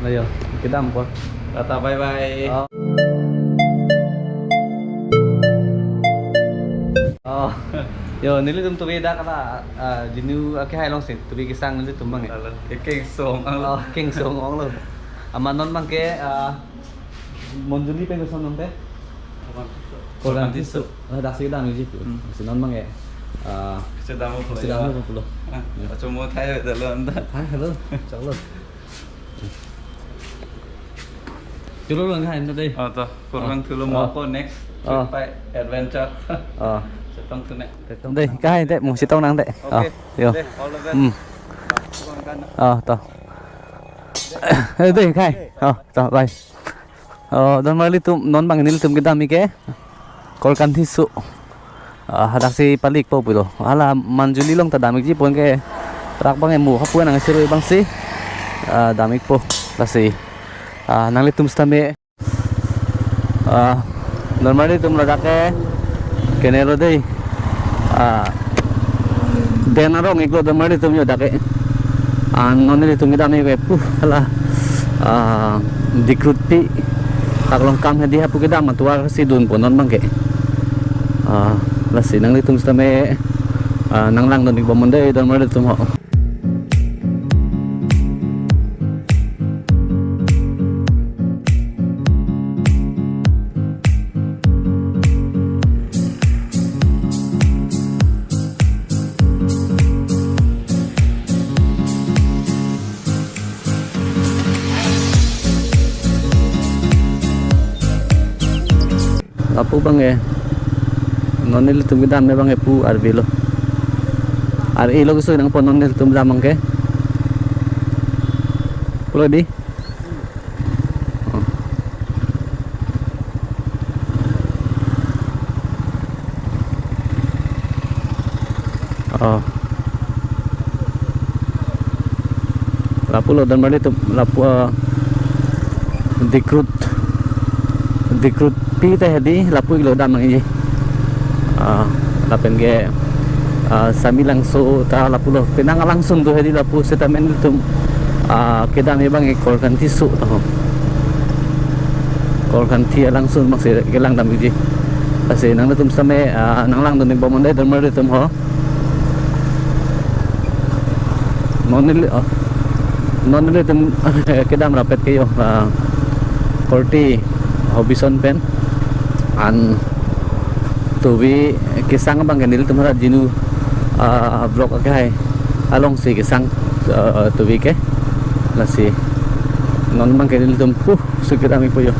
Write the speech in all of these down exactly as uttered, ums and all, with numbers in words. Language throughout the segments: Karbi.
Yo, kedam ko. Tata, bye bye. Oh. Oh. Yo, nelitum tubi dak la, ah, Jinu akehai alongsi tubi kesang nelitum abang, eh. Lalo, ke kengsong ong lo. Oh, kengsong ong lo. Amat non abangke, ah, Monjuli pen koson nangte? Korkanthi Su. Korkanthi Su. Ladaksi kedam ikji pu. Hmm. Si non abangke, ah, si dam-o pulo. Si dam-o pulo. Ah, ya. Achomo thai lo anta. Thai lo, choklo. Chulo lang hai na dei. Oh, to, kurang Oh. Chulo Oh. Mo ako next Oh. Trip pai adventure. Oh. Chetong tu ne. Chetong dei, kahai te, mo chetong nangte. Okay. Oh, yo. Dei, all the best. Hmm. Kurang kan. Oh, to. Eh, dei, kahai. Oh, to, bye. Oh, donmarlitum, non abang nelitum kedam ik ke Korkanthi Su. Ah, hadaksi palik po pulo. Hala Monjuli along ta dam ikji pu anke rak abang emu hapu nang seru abangsi, ah, dam ikpo. Lasi, ah, nanglitum sitame, ah, donmarlitum ladak ke kene lo dei. Ah, den arong iklo donmarlitum yo dak ke. Ah, non nelitum kedam ik ke pu hala, ah, Dikrutpi. Taklong kam hedi hapu kedam atovar si dunpo non abangke. Ah, lasi nanglitum sitame, ah, nanglangdun ikbom non dei donmarlitum ho. Lapu abangke non nelitum kedam abangke pu arve lo. Ar-e lo keso nangpo non nelitum kedam abangke. Pulo dei. Oh. Lapu lo donmarlitum, lapu, ah, Dikrut, Dikrutpi ta hedi lapu iklo dam nangji. Ah, lapen ke, ah, Samelangso ta lapu lo. Penang alangsun do hedi lapu sitame nelitum, ah, kedam ik abangke Korkanthi Su ta ho. Korkanthi alangsun abangsi kelang dam ikji. Lasi nanglitum sitame, ah, nanglangdun ikbom non dei donmarlitum ho. Non neli, oh, non nelitum kedam rapet ke yo, ah, korte Hobison pen. An tubi kesang abangke nelitum hala Jinu, ah, block akehai alongsi kesang, ah, tubi ke. Lasi non abangke nelitum pu su kedam ikpo yo.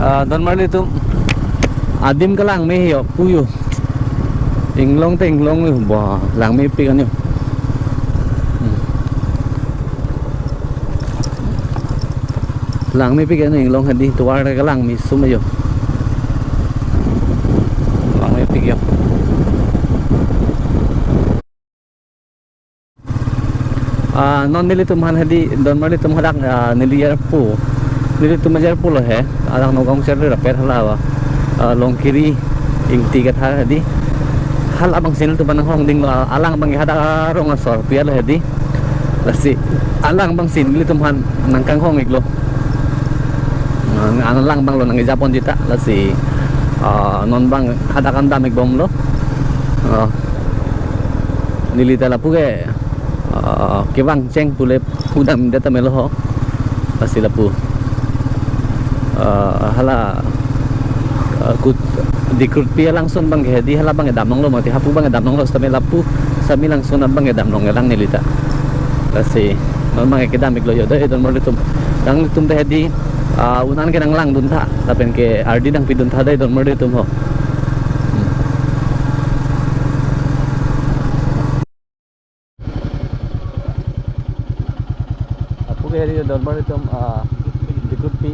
Ah, donmarlitum, adim kelangme yo pu yo. Inglong ta inglong yo, ba, langmepik anyo. Hmm. Langmepik anyo inglong hedi, tovar ta kelangme sum yo. Langmepik yo. Ah, non nelitum aphan hedi, donmarlitum hadak, ah, neli arpu. Nelitum ajarpo lo he. Hadak Nagaon Charli rapet hala, ah, Longkiri Ingti Kathar hedi. Hala abangsi nelitum aphan nanghong ding lo, ah, alang abang hadak arong asor pi lo hedi. Lasi alang abangsi nelitum aphan nangkanghong iklo. Ah, alang abang lo nangkejapon jita. Lasi, ah, non abang hadak an dam ikbom lo. Ah, neli ta lapu ke, ah, kevang cheng pule pudam det ta melo ho. Lasi lapu, ah, hala, ah, Kut, Dikrutpi alangsun abangke hedi hala abangke damlong lo mati, hapu abangke damlong lo sitame lapu Samelangso abangke damlong kelang neli ta. Lasi non abangke kedam iklo yo dei donmarlitum. Nanglitum ta hedi, ah, un-an ke nanglangdun tha lapen ke ardi nangpidun tha dei donmarlitum ho. Hmm. Heri Dolmar atum, ah, Dikutpi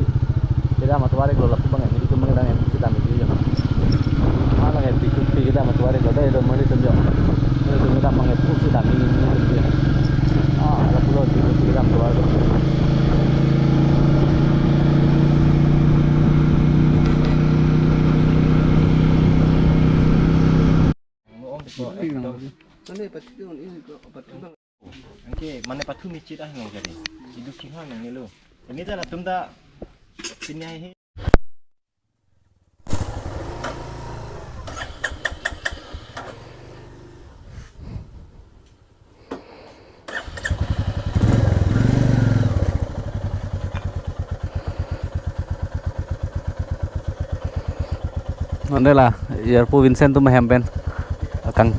kedam atovar iklo, lapu abang nelitum abang kedam M P kedam iklo jo. Malang Dikutpi kedam atovar iklo dei Dolmar atum jo. Nelitum kedam abang M P kedam iklo jo. Ah, lapulo Dikutpi kedam atovar iklo. Anke mane pathu michit ah nong jadi. Iduk sing ha nang nilo. Ini ta latum ta pini hai he. Non dei la, Yarpu Vincent atum ahem pen. Kang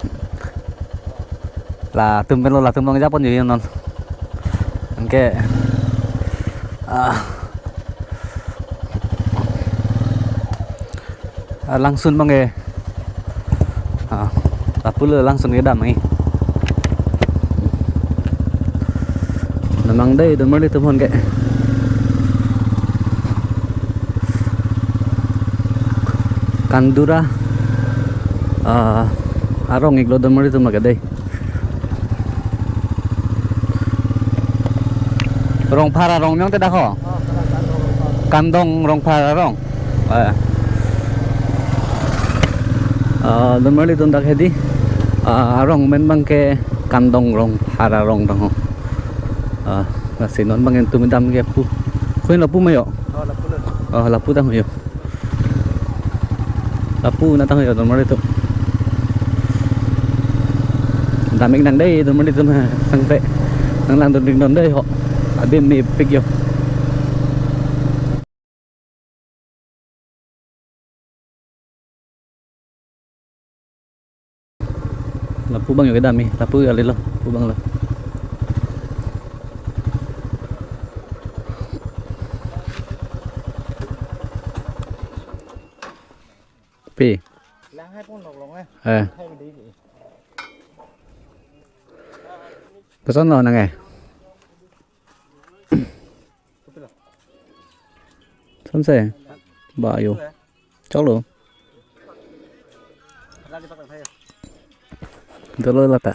latum pen lo, latum nangjaponji non. Anke, ah, ah, langsun abang ke. Ah, lapulo langsun kedam nangji. Namang dei Dolmar atum aphan ke. Kandura, ah, arong iklo Dolmar atum ke dei. Rongphar arong miyong te dak ho. Kandong Rongphar arong. Eh. Ah, Dolmar atum dak hedi. Ah, arong amen abang ke Kandong Rongphar arong tang ho. Ah, lasi non abang nelitum kedam ke pu. Koin lapu ma jo? Oh, lapu lo. Oh, lapu tang ho jo. Lapu na tang jo Dolmar atum. Dam ik nang dei Dolmar atum ha, sangpe. Nang langdun ik non dei ho. Adim mepik jo. Lapu abang jo kedam nangji, lapu kali lo, lapu abang lo. Pi. Lang hai pon lok long eh. Eh. Hai di. Koson lo nang eh. Sonse. Ba jo. Choklo. Dolo lata.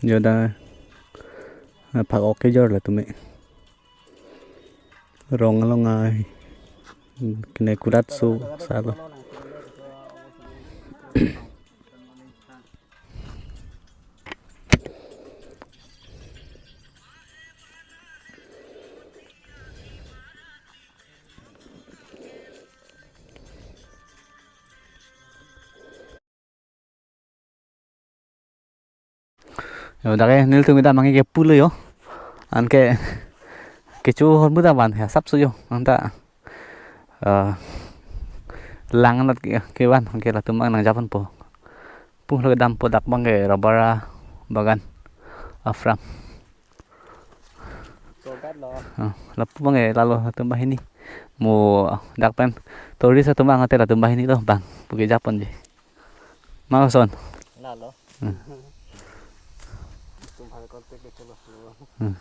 Jo da. Aphak ok kejor latum eh. Rong along ai. Kene kurat su salo. Jo, dak ke nelitum kedam nangji ke pulo jo. Anke kecho hormu ta van ya sap so jo. Anta, eh, lang anat ke, kevan ke latum abang nangjaponpo. Pulo kedampo dak abang ke rubber abagan, afarm. Togat lo. Oh, lapu abang ke lalo latum banghini. Mo dak pen tourist atum abang ate latum banghini lo abang pu kejaponji. Ma koson? Lalo. Hmm. Tum hal kontak ke cholo. Hmm.